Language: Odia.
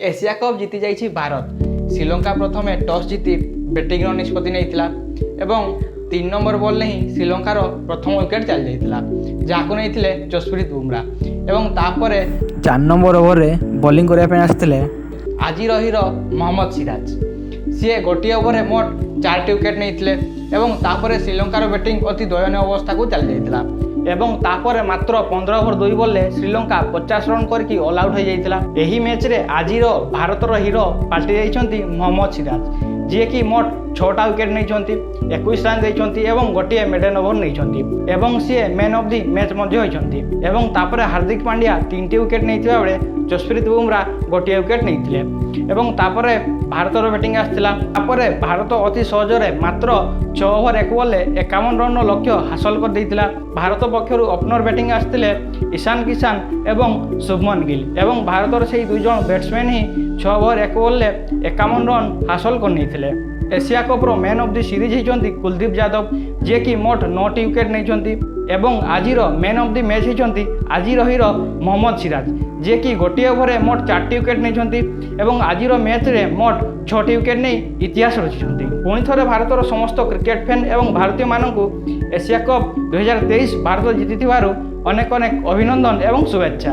ଏସିଆ କପ୍ ଜିତି ଯାଇଛି ଭାରତ। ଶ୍ରୀଲଙ୍କା ପ୍ରଥମେ ଟସ୍ ଜିତି ବ୍ୟାଟିଂର ନିଷ୍ପତ୍ତି ନେଇଥିଲା ଏବଂ 3 ନମ୍ବର ବଲ୍ରେ ହିଁ ଶ୍ରୀଲଙ୍କାର ପ୍ରଥମ ୱିକେଟ୍ ଚାଲିଯାଇଥିଲା, ଯାହାକୁ ନେଇଥିଲେ ଜସପ୍ରୀତ ବୁମରା। ଏବଂ ତାପରେ 4 ନମ୍ବର ଓଭରରେ ବୋଲିଂ କରିବା ପାଇଁ ଆସିଥିଲେ ଆଜିର ହିରୋ ମହମ୍ମଦ ସିରାଜ। ସିଏ ଗୋଟିଏ ଓଭରରେ ମୋଟ ଚାରିଟି ୱିକେଟ୍ ନେଇଥିଲେ ଏବଂ ତାପରେ ଶ୍ରୀଲଙ୍କାର ବ୍ୟାଟିଂ ଅତି ଦୟନୀୟ ଅବସ୍ଥାକୁ ଚାଲିଯାଇଥିଲା। ଏବଂ ତାପରେ ମାତ୍ର 15 ଓଭର 2 ବଲ୍ରେ ଶ୍ରୀଲଙ୍କା 50 ରନ୍ କରିକି ଅଲ୍ ଆଉଟ୍ ହୋଇଯାଇଥିଲା। ଏହି ମ୍ୟାଚ୍ରେ ଆଜିର ଭାରତର ହିରୋ ପାଲଟି ଯାଇଛନ୍ତି ମହମ୍ମଦ ସିରାଜ, ଯିଏକି ମୋଟ ଛଅଟା ୱିକେଟ୍ ନେଇଛନ୍ତି, 21 ରନ୍ ଦେଇଛନ୍ତି ଏବଂ ଗୋଟିଏ ମେଡେନ୍ ଓଭର ନେଇଛନ୍ତି ଏବଂ ସିଏ ମ୍ୟାନ୍ ଅଫ୍ the match ମଧ୍ୟ ହୋଇଛନ୍ତି। ଏବଂ ତାପରେ ହାର୍ଦ୍ଦିକ ପାଣ୍ଡ୍ୟା ତିନିଟି ୱିକେଟ୍ ନେଇଥିବା ବେଳେ ଜସପ୍ରୀତ ବୁମରା ଗୋଟିଏ ୱିକେଟ୍ ନେଇଥିଲେ। ଏବଂ ତାପରେ ଭାରତର ବ୍ୟାଟିଂ ଆସିଥିଲା। ତାପରେ ଭାରତ ଅତି ସହଜରେ ମାତ୍ର 6 ଓଭର 1 ବଲ୍ରେ 51 ରନ୍ର ଲକ୍ଷ୍ୟ ହାସଲ କରିଦେଇଥିଲା। ଭାରତ ପକ୍ଷରୁ ଓପନର ବ୍ୟାଟିଂ ଆସିଥିଲେ ଇଶାନ କିଷାନ ଏବଂ ଶୁଭମନ ଗିଲ୍ ଏବଂ ଭାରତର ସେଇ ଦୁଇ ଜଣ ବ୍ୟାଟ୍ସମ୍ୟାନ୍ ହିଁ 6 ଓଭର 1 ବଲ୍ରେ 51 ରନ୍ ହାସଲ କରିନେଇଥିଲେ। ଏସିଆ କପ୍ର ମ୍ୟାନ୍ ଅଫ୍ the series ହେଇଛନ୍ତି କୁଲଦୀପ ଯାଦବ, ଯିଏକି ମୋଟ ନଅଟି ୱିକେଟ୍ ନେଇଛନ୍ତି। ଏବଂ ଆଜିର ମ୍ୟାନ୍ ଅଫ୍ the match ହେଇଛନ୍ତି ଆଜିର ହିରୋ ମହମ୍ମଦ ସିରାଜ, ଯିଏକି ଗୋଟିଏ ଓଭରରେ ମୋଟ ଚାରିଟି ୱିକେଟ୍ ନେଇଛନ୍ତି ଏବଂ ଆଜିର ମ୍ୟାଚ୍ରେ ମୋଟ ଛଅଟି ୱିକେଟ୍ ନେଇ ଇତିହାସ ରଚିଛନ୍ତି। ପୁଣି ଥରେ ଭାରତର ସମସ୍ତ କ୍ରିକେଟ୍ ଫ୍ୟାନ୍ ଏବଂ ଭାରତୀୟମାନଙ୍କୁ ଏସିଆ କପ୍ 2023 ଭାରତ ଜିତିଥିବାରୁ ଅନେକ ଅନେକ ଅଭିନନ୍ଦନ ଏବଂ ଶୁଭେଚ୍ଛା।